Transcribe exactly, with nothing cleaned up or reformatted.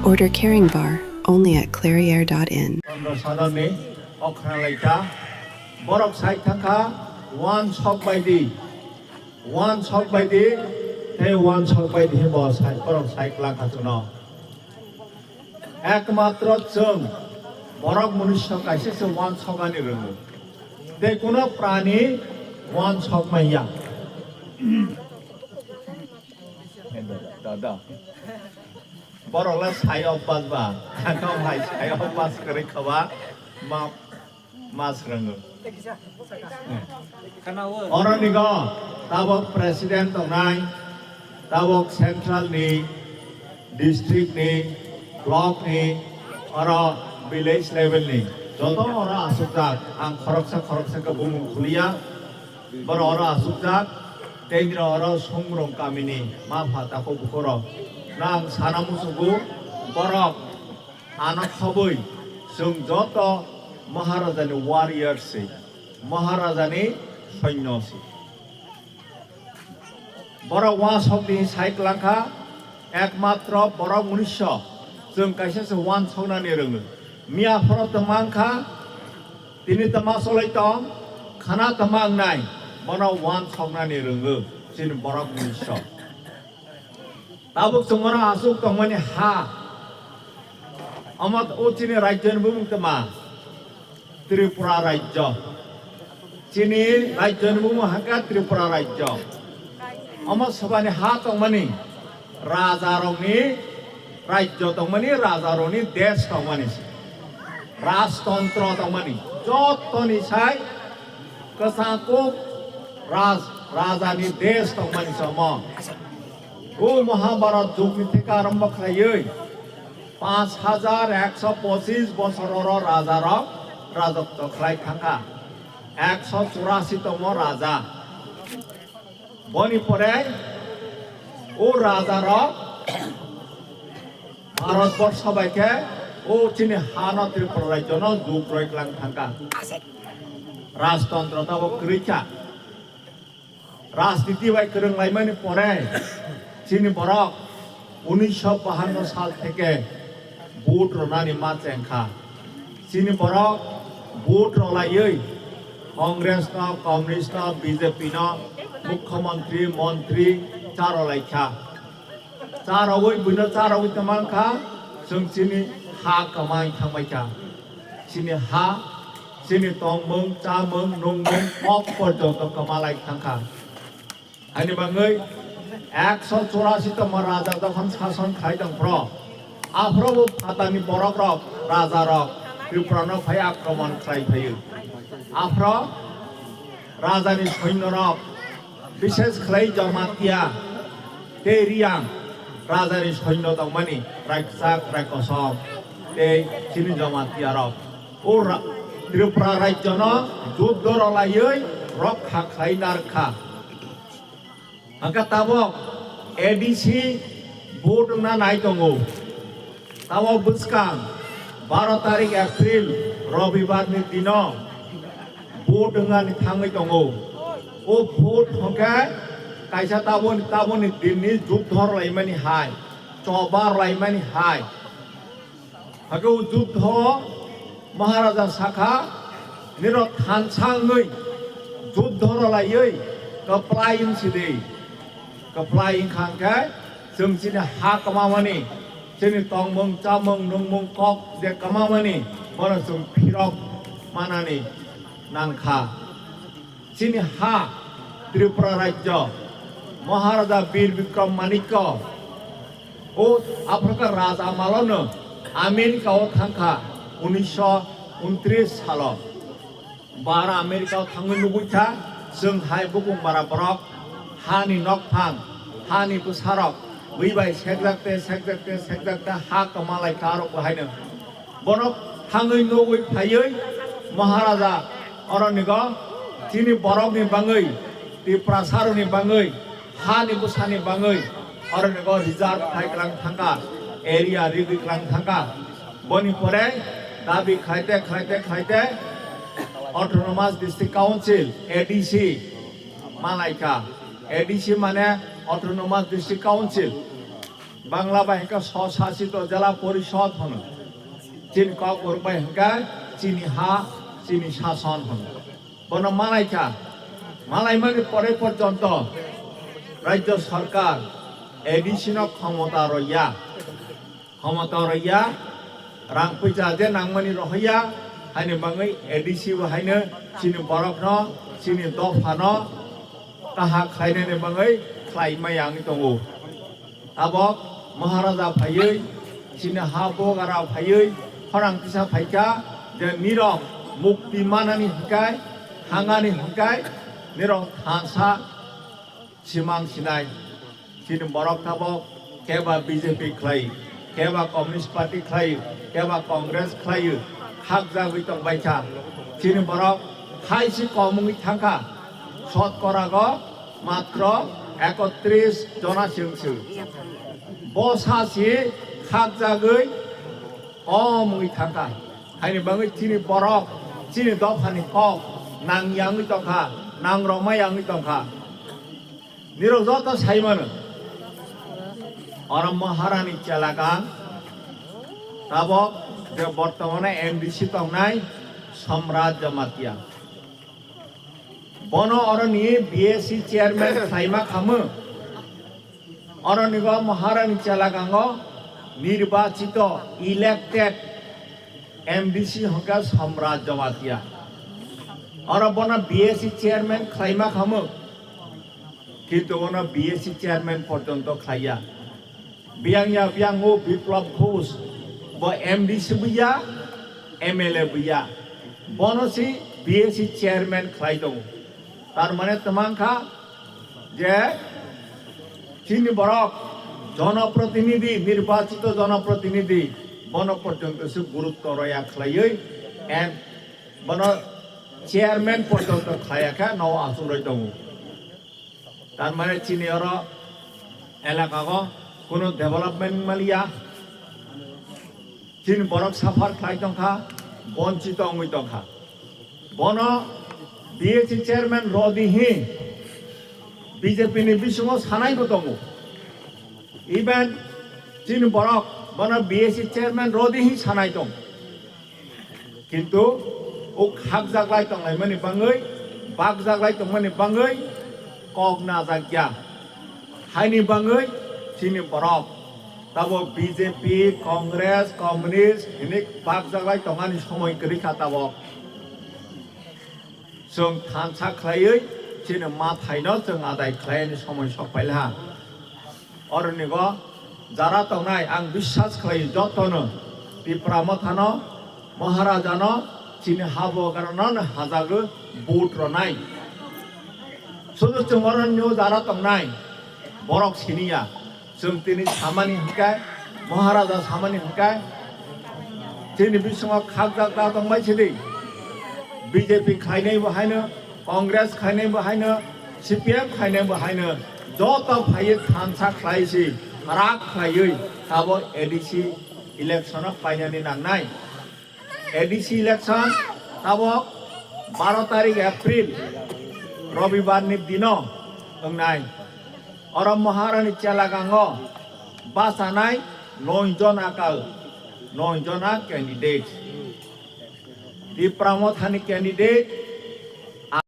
Order carrying bar only at clairiere dot in. Chandra Sadharni okhna laita, borok sai thangkha, wan sok baidi, wan sok baidi, tei wan sok baidi himbo sai, borok sai klangkha chuno. Ekmatro chwng borok munisa kaisa se wan soknani rwngo. Tei kuno prani wan sok manya. Dada. Borok le sai obas ba. Ang kok hai sai obas kwrwi kha ba. Ma, ma swrwngo. Oro nigo tabok president tongnai, tabok central ni, district ni, block ni, oro village level ni. Joto oro asukjak, ang khoroksa khoroksa khe bumung khuliya. Borok oro asukjak, tei oro Songrong kamini ma pha takhuk bukhurok. Nang sana musugo, borok ano khobwi chwng joto Maharajani warrior se, Maharajani soinyo se. Borok wan sokni sai klangkha, ekmatro borok munisa chwng kaisa se wan soknani rwngo. Miya phoro tongma wngkha, tini tama cholai tong, khana tama wngnai, bono wan soknani rwngo chini borok munisa. Tabuk chwng oro aswk tongmani ha, omo o chini rajyoni bumung tama Tripura rajyo. Chini rajyoni bumung hwnkha Tripura rajyo. Omo sobani ha tongmani, rajarokni rajyo tongmani, rajarokni desh tongmani, rajtontro tongmani, jotoni sai kwchangkuk raj, rajani desh tongmani se omo. O Mahabharat jugni theke arombo khlaiwi panch hajar ekso pochis bosor oro rajarok rajotwo khlai thangkha. Ekso churasi tongmo raja. Boni pore o rajarok Bharat borsho bai khe o chini hano Tripura rajyono jug roi klang thangkha. Rajtontro tabok kwrwi kha. Rajniti bai kwrwng laimani pore chini borok unisho bahanno sal theke vote rwnani ma chengkha. Chini borok vote rwlaiwi Congress no, Communist no, B J P no mukhyamantri, montri cha rwlaikha. Cha rwui buino cha rwui tongmang kha, chwng chini ha kwmai thangbai kha. Chini ha, chini tongmung, chamung, nungmung kok porjonto kwmalai thangkha. Ani bagwi ekso churasi tongma raja jokhon sason khai tong phro, aphrobo phatani borokrok, rajarok Tripurano phai akromon khlai phaio. Aphro rajani soinyorok, bishes khlai Jamatia tei Riang rajani soinyo tongmani, raiksak, raikosom tei chini Jamatiyarok o ra-, Tripura rajyono juddo rwlaiwi rokha khlai narwkha. Hwnkhe tabok A D C vote wngna nai tongo. Tabok bwskang baro tarik April Robibar ni dino vote wngnani thangwi tongo. O vote hwnkhe kaisa taboni, taboni dinni juddo rwlaimani hai, choba rwlaimani hai. Hake o juddo Maharaja sakha, nirok thansa wngwi juddo rwlaiwi kwplai wngsidi. Kwplai wngkha hwnkhe chwng chini ha kwmamani, chini tongmung, chamung, nungmung, kok je kwmamani, bono chwng phirok manani nangkha. Chini ha Tripura rajyo, Maharaja Bir Bikram Manikya, o Africa Raj Amalono America o thangkha unisho untris salo. Bara America o thangwi nugwi kha, chwng hai bukung bara borok, hani nokphang, hani bwsarok, bwi bai sekjakte, sekjakte, sekjakte ha kwmalai kha arok bo haino. Bono thangwi nugwi phaiwi Maharaja oronigo chini borokni bangwi, Tiprasarokni bangwi, hani bwsani bangwi oronigo reserve khai klang thangkha, area rigwi klang thangkha. Boni pore dabi khlaite, khlaite, khlaite Autonomous District Council, A D C, malaikha. A D C mane Autonomous District Council. Bangla bai hwnkha swsasito jela porishod hwno. Chini Kokborok bai hwnkha chini ha, chini sason hwno. Bono malaikha, malaimani pore porjonto Rajya Sarkar A D C no khomota roya. Khomota roya, rang puisa je nangmani rohorya, haini bagwi A D C bo haino chini borokno, chini dophano kaha khlainani bagwi khlaima yangwi tongo. Tabok Maharaja phaiwi, chini ha bogara phaiwi, khorang kisa phaikha je nirok mukti manani hwnkhe, thangani hwnkhe nirok thansa simang sinai. Chini borok tabok keba B J P khlai, keba Communist Party khlai, keba Congress khlai, khakjagwi tongbaikha. Chini borok hai se kom wngwi thangkha, sotkorago matro ekotris jona se wngse. Bo sa se khakjagwi kom wngwi thangkha. Haini bagwi chini borok, chini dophani kok nang yangwi tongkha, nang rwma yangwi tongkha. Nirok joto sai mano. Oro Maharani chelakang tabok je bortomane M D C tongnai Samrat Jamatia. Bono oroni B S C chairman khlaima khamu. Oronigo Maharani chelakango nirbachito, elected M D C hwnkha Samrat Jamatia. Oro bono B S C chairman khlaima khamu. Kintu bono B S C chairman porjonto khlaiya. Biyang ya biyang o Biplab Ghosh, bo M D C bo ya, M L A bo ya. Bono si B S C chairman khlai tongo. Tar mane twmang kha je chini borok jonoprotinidhi, nirbachito jonoprotinidhi, bono porjonto se gurutto roya khlaiwi, and bono chairman porjonto khlaiya khe no achugwi tongo. Tar mane chini oro elakago kuno development maliya. Chini borok suffer khlai tongkha, bonchito wngwi tongkha. Bono B S C chairman rodi hi B J P ni bisingo sanai bo tongo. Even chini borok bono B S C chairman rodi hi sanai tong. Kintu o khakjaklai tonglaimani bangwi, bakjaklai tongmani bangwi kok najakya. Haini bangwi chini borok tabo B J P, Congress, Communist hinwi bakjaklai tongmani somoi kwrwi kha tabok. Chwng thansa khlaiwi chini mathaino chwng adai khlaini somoi sok phailha. Oronigo jara tongnai, ang biswas khlai jotono Tipra Mothano, Maharajano, chini habugrano hajagwi vote ronai. Sudu chwng oroni jara tongnai borok siniya. Chwng tini samani hwnkhe, Maharaja samani hwnkhe, chini bisingo khakjak da tongbai sidi. B J P khainai bo haino, Congress khainai bo haino, C P M khainai bo haino, joto phaiwi thansa khlai si, rak khlaiwi abo A D C election o painani nangnai. A D C election tabok baro tarik April, Robibar ni dino wngnai. Oro Maharani chelagango bachanai noi jona kal, noi jona candidate. Tipra Mothani candidate,